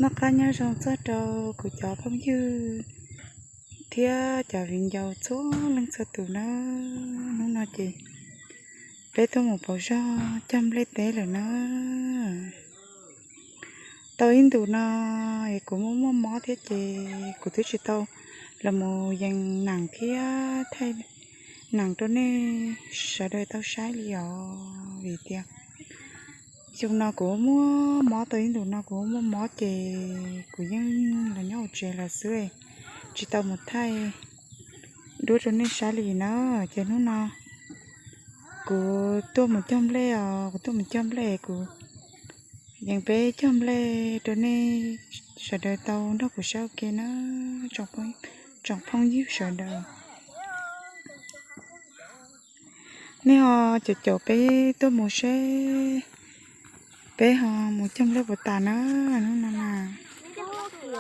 Noj qab nyob zoo txog rau kuv cov phooj ywg thiab cov viv ncaus txhua leej txhua tus nawb. Hnub no ces peb tuaj mus pauv zog cog nplej teb lawm na. Tau ib ntus no es kuv muaj muaj mob thiab ces kuv twb tsis tau los mus yees nees thiab thaij nees rau nej sawv daws tau saib li os. Vim tias xyoo no kuv muaj mob, tau ib ntus no kuv muaj mob ces kuv yeej los nyob hauv tsev lawm xwb, tsis tau mus thaij duab rau nej saib li na. Ces hnub no kuv tuaj mus cog nplej os, kuv tuaj mus cog nplej, kuv yees peb cog nplej rau nej sawv daws tau nrog kuv saib ua ke na, tsoom phooj ywg sawv daws. Nej ho caum caum peb tuaj mus seb peb ho mus cog nplej puas tas na. Hnub no na,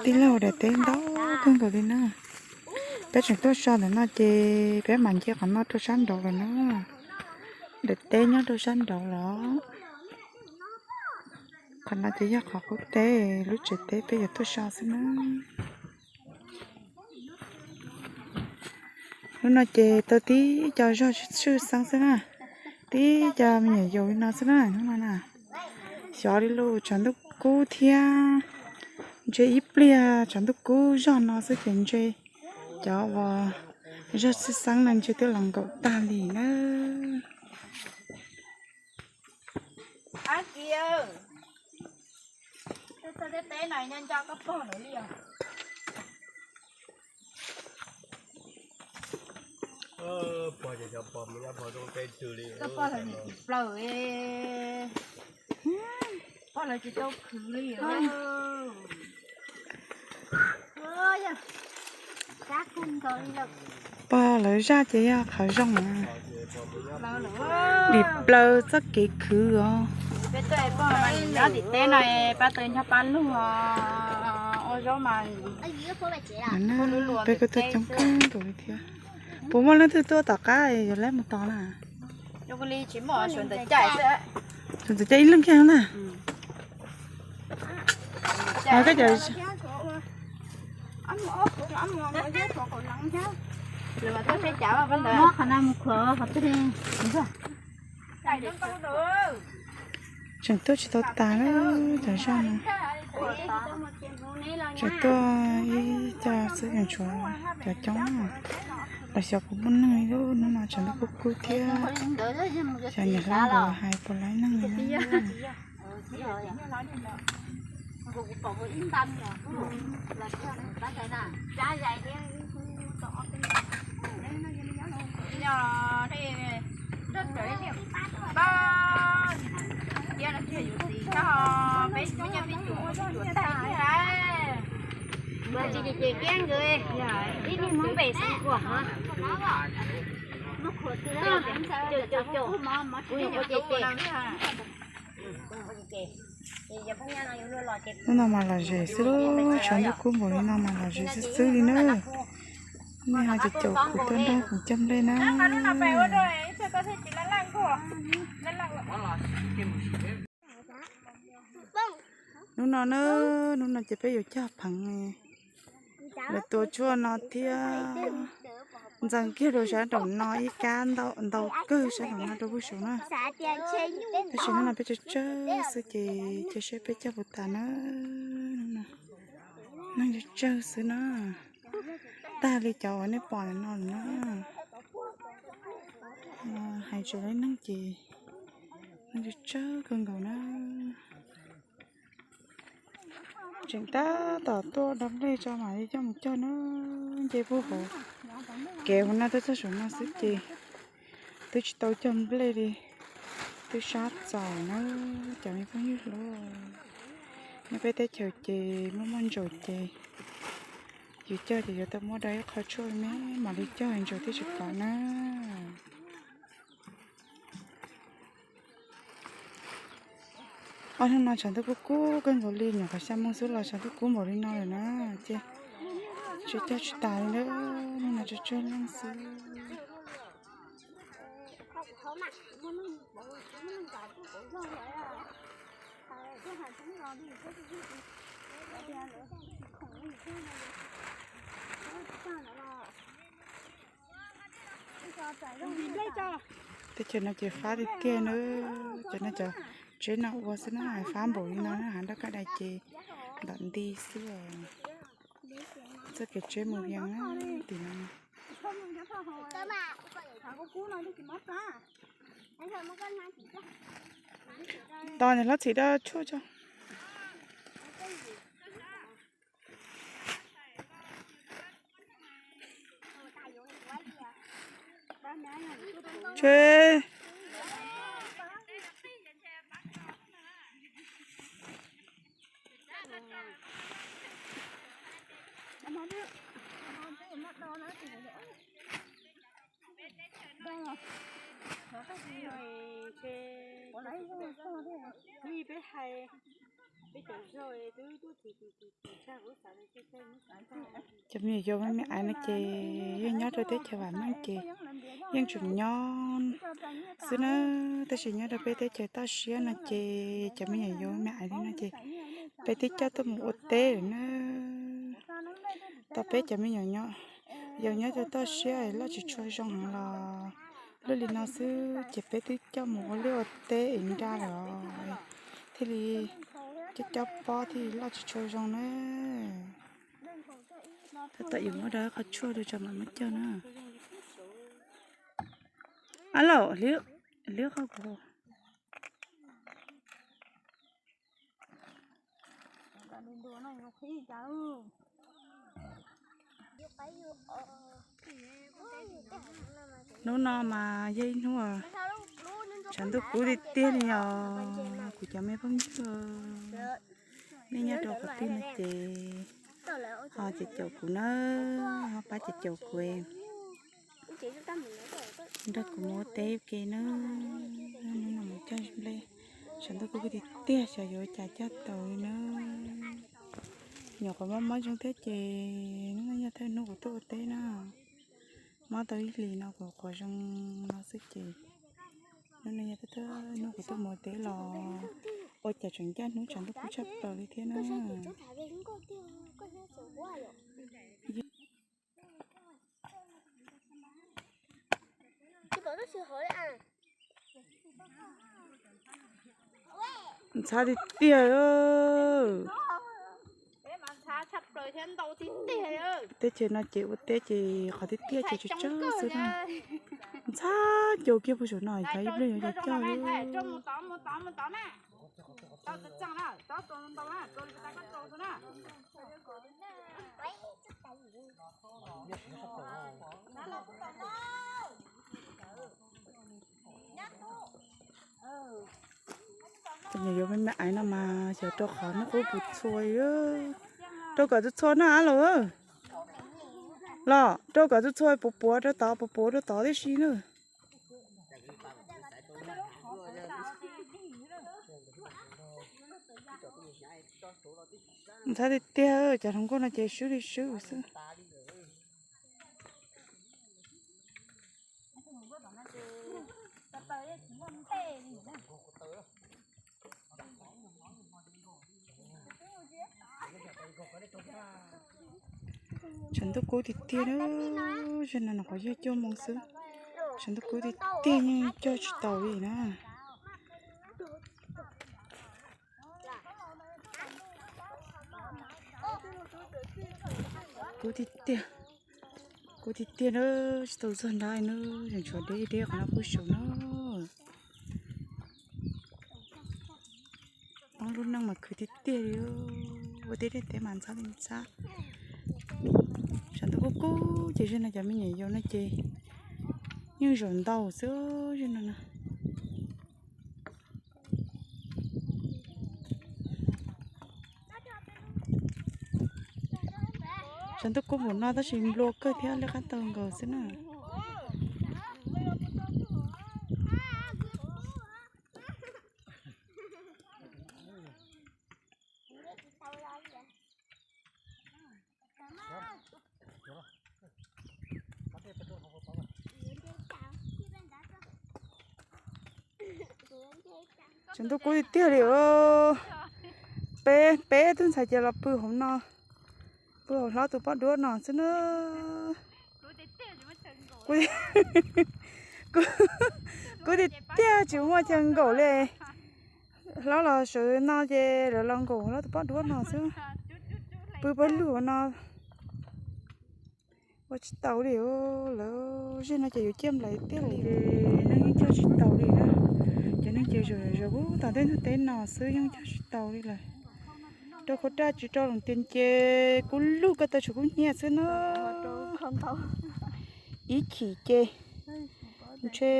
tij laug daim teb ntau kawg nkaus li na. Peb tseem tuaj so ntawm no ces peb mam nce qhov no rau sab nraud lawm na. Daim teb nyob rau sab nraud los. Qhov no ces yog qhov qub teb, lub tsev teb peb yuav tuaj so xwb na. Hnub no ces tau tib co zog tshwj xeeb xwb na, tib co me nyuam yaus li no xwb na hnub no na. Xyov li lus, tshav ntuj kub thiab, ntshe ib pliag tshav ntuj kub zog no xwb ces ntshe cov uas zog tshwj xeeb no ntshe twb los nkaum tag li na. Pog lawv tsis tau khwv li. Pog lawv zaj ces yog qhov zoo. Dim plaws txoj kev khwv os. Peb tuaj pog nyob tim teb no, pab tau nyob pab lug ua zaub mas. Peb kuj tuaj coob kawg nkaus li thiab. Puas muaj leej twg tuaj tom qab yuav lab mus tos na? Sawv ntxov caij ib leeg kiag na. Qhov no mus khuam qhov twg li. Tseem tuaj tsis tau tas na, cov zaj no. Tseem tuaj ib co xwb, tshuav cov coob, los xyov puas muaj neeg li. Hnub no tshav ntuj kub kub thiab, xyov niam hlob nkawd hais puas laib neeg li na. Hnub no mas lom zem xwb, tshav ntuj kub npaum li no mas lom zem xwb xwb li na. Nej ho caum caum kuv tuaj nrog kuv cog nplej na. Hnub no na, hnub no ces peb yuav cog pheev lawv tua tshuaj no thiab ntxeev kiag rau sab nraum no ib kab ntau kawg sab nraum no rau pug saum na. Tab sis hnub no peb tsawg tsawg xwb ces cia seb peb cog puas tas na. Neeg tsawg tsawg xwb na, tag li cov uas nej pom ntawm no lawm na. Hais tsis laib neeg ces neeg tsawg tsawg kawg nkaus na. Tseem tab tom tuaj dob nplej tso mam li coj mus cog na. Nce puag hauv kev hauv no tuaj txog saum no xwb ces twb tsis tau cog nplej li, twb sab txaus na. Cov me phooj ywg hlob, nyob peb teb chaws ces muaj muaj ntsaum ces yus cog ces yuav tau muab da ib qho tshuaj me mam li cog ntsaum thiaj tsis pom na. Ob hnub no tshav ntuj kub kub kawg nkaus li, nyuam qhuav xya moo xwb los tshav ntuj kub npaum li no lawm na. Ces tsis cog tsis tas li na, hnub no tsawg tsawg leej xwb. Teb chaws no ces fab tiag tiag na. Cov no cov tsheb no ua xwb na, fab npaum li no na, hav nroj kaj dais ces ntom nti xwb. Txoj kev tsheb mus yees tim no. Tos niam hlob txhim da tshuaj tso. Tsheb. Cov me nyuam yaus me me aiv no ces yeej nyob rau teb chaws vam meej ces yeej tseem nyob xwb na, tab sis nyob rau peb teb chaws toj siab no ces cov me nyuam yaus me me aiv li no ces peb twb coj tuaj mus ua teb lawm na. Tos peb cov me nyuam yaus nyob rau toj siab loj tsis tshua zoo heev los luaj li no xwb ces peb twb coj mus ua liaj ua teb es nra lawm thiaj li coj coj pob thiaj li loj tsis tshua zoo na. Tab tom yus muab rau qhov tshuaj rau tso mam muab cog na. Ab laum, liab qhov kuv Hnub no mas yog ib hnub tshav ntuj kub tiag tiag li os kuv cov me phooj ywg. Nej nyob rau qhov twg no ces ho caum caum kuv na, ho pab caum caum kuv, nrog kuv mus ua teb ua ke na. Hnub no mus cog nplej, tshav ntuj kub tiag tiag xyov yuav ua cas cog tau li na. Nyuam qhuav mob mob zoo thiab ces hnub no yog thawj hnub kuv tuaj ua teb na. Mob tau ib hlis no kuv qhuav zoo no xwb ces hnub no yog thawj hnub kuv tuaj mus ua teb los ua cas tseem ncaj hnub tshav ntuj kub tshaj plaws li thiab na. Ntxhab tiag tiag. Teb chaws no ces ua teb ces qhov tiag tiag ces tsawg tsawg xwb na. Ntxhab cau kiag puag saum no xyov ib pliag yuav cog cog li. Cov me me aiv no mas xyov rau qhov hnub qub puas txhua, rau kom txhua txhua na ab laus. Los rau kom txhua txhua puas puav rau tod, puas puav rau tod tib si na. Ntxhab tiag tiag, cov hluas nkauj no ces swb li swb xwb. Tshav ntuj kub tiag tiag na, zaum no nyuam qhuav yog cuaj moos xwb, tshav ntuj kub tiag tiag yeej cog tsis taus li na. Kub tiag tiag, kub tiag tiag na, tsis tau txog nrab na, tseem tshuav deb deb qhov no kub saum na. Hmoob lub neej mas khwv tiag tiag li, ua teb liaj teb mas ntxhab li ntxhab. Tshav ntuj kub kub ces zaum no cov me nyuam yaus no ces yeej zaum ntau xwb zaum no na. Tshav ntuj kub npaum no tab sis nplua kawg thiab, liab qab taug nkaus xwb na. Tshav ntuj kub tiag tiag li os. peb, peb tug ntxhais ces los pw hauv no, pw hauv hlob tus poj duab no xwb na. Kuv, kuv tiag tiag tsis muaj chaw nkaum li. Hlob los sawv no ces lawv los nkaum hlob tus poj duab no xwb. Pw pawg lug no. Ua tsis tau li lawm, zej no ces yuav ciaj nplaim tiag li ces neeg yeej cog tsis tau li na. Ces neeg ces zaum zaum pub tom tej ntug teb no xwb yeej cog tsis tau li lawm. Rau khuv raj tsis rau loos tias ces kub lug ko taw tshuav kub hnyiab xwb na. Ib chim ces ntshe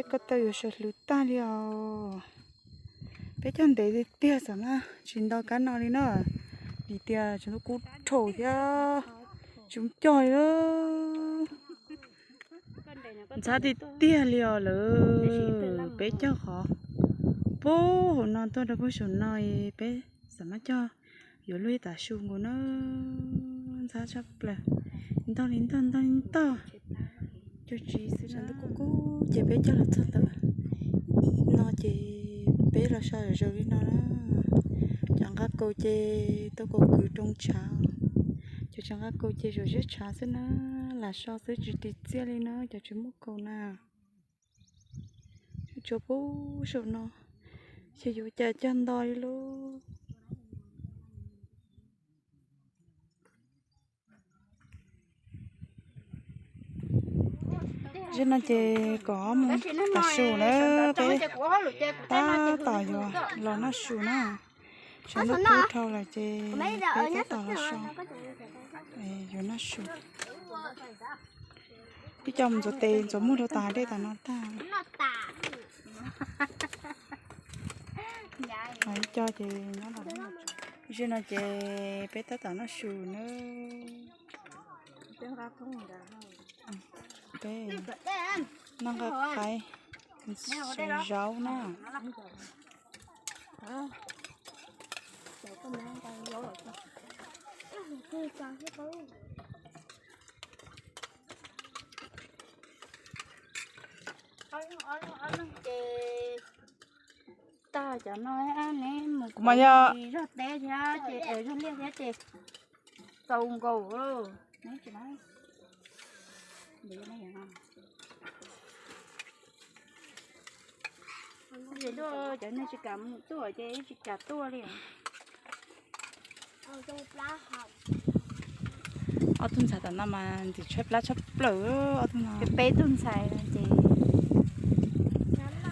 ko taw yuav sawv hlwv tag li os. Peb cog ntev tiag tiag xam na, tsis nto kab no li na. Vim tias tseem kub dhau thiab tsis cog li. Ntxhab tiag tiag li os lawm, peb cog qhov pub hauv no tuaj rau pem saum no, peb xam mab cog yuav luag ib tav su nkaus na. Ntxhab tshaj plaws, ntog li ntog ntog li ntog. Cog tsis xwb na, kub kub ces peb cog los txog ntawm no ces peb los so zaum zaum li no na. Cov nqaj kaus ces tau kaus kwv roo tshav, cov tsis nqaj kaus ces zaum ziab tshav xwb na. Lam so xwb tsis ris txiaj li na, cov tsis muaj kaus na. Tsuas pub saum no, xyov yuav cas cog nto li lauj. Zej no ces kom mus tav su na, peb tab tom yuav los noj su na. Sawv ntuj kub dhau lawm ces peb tab tom los so, yuav noj su. Ib co mus ntxuav tes ntxuav muag rau tom hav dej tom no tag. Ib co ces nyob tom no. Zej no ces peb tab tom noj su na. Peb noj nqaij qaib, zaub na. Ces tag cov no ne, mus kuv mas yog zog teb thiab ces zog liaj thiab ces txaus nkaus. Cov neeg tsis kam mus tuaj ces tsis kam tuaj li. Ob tug ntxhais tom no mas ntxim tshaib plab tshaj plaws ob tug no. Peb tug ntxhais ces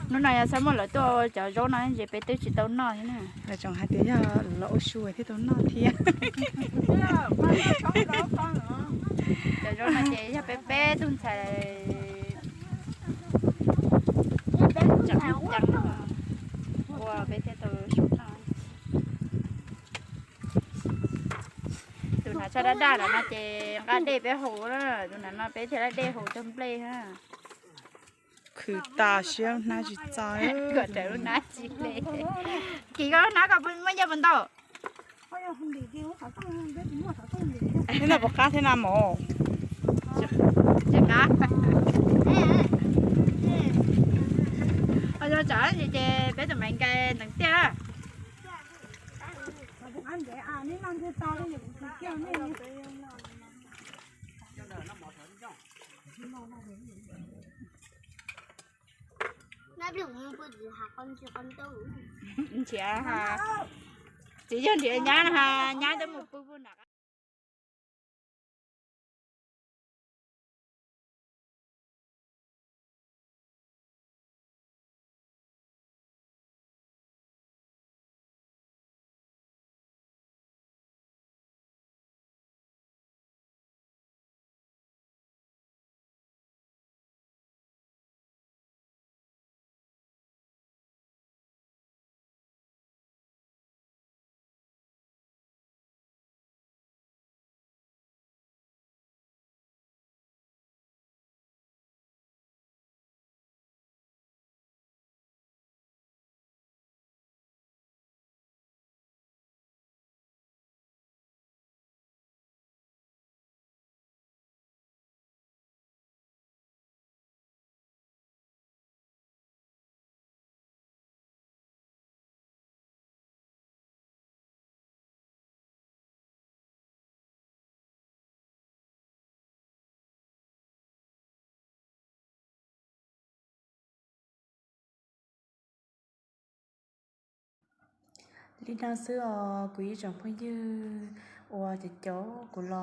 hnub no yog xav muab lawv tuaj cov zaub no ces peb twb tsis tau noj li na. Lawv tseem hais tias yog los ua su thiaj tau noj thiab. Cov zaub no ces yog peb peb tug ntxhais ua peb thiaj tau su noj. Tus hnav tsho daj daj no ces nqa dej peb haus na, tus hnav no peb thiaj daj dej haus cog nplej na. Khwv tas siab hnab tsis txo. Kom raws lub hnab tsis le. Kis koj lub hnab koj muaj nyiaj puas ntau? Neb noj puas qab thiab na mog? Tsis qab. Ho yog tsam ces peb tus maiv nkais nteev tiaj. Nrhiav, txiv yog nrhiav nyab no, nyab twb mus pw puag nram Li no xwb os kuv ib tsoom phooj ywg uas caum kuv los.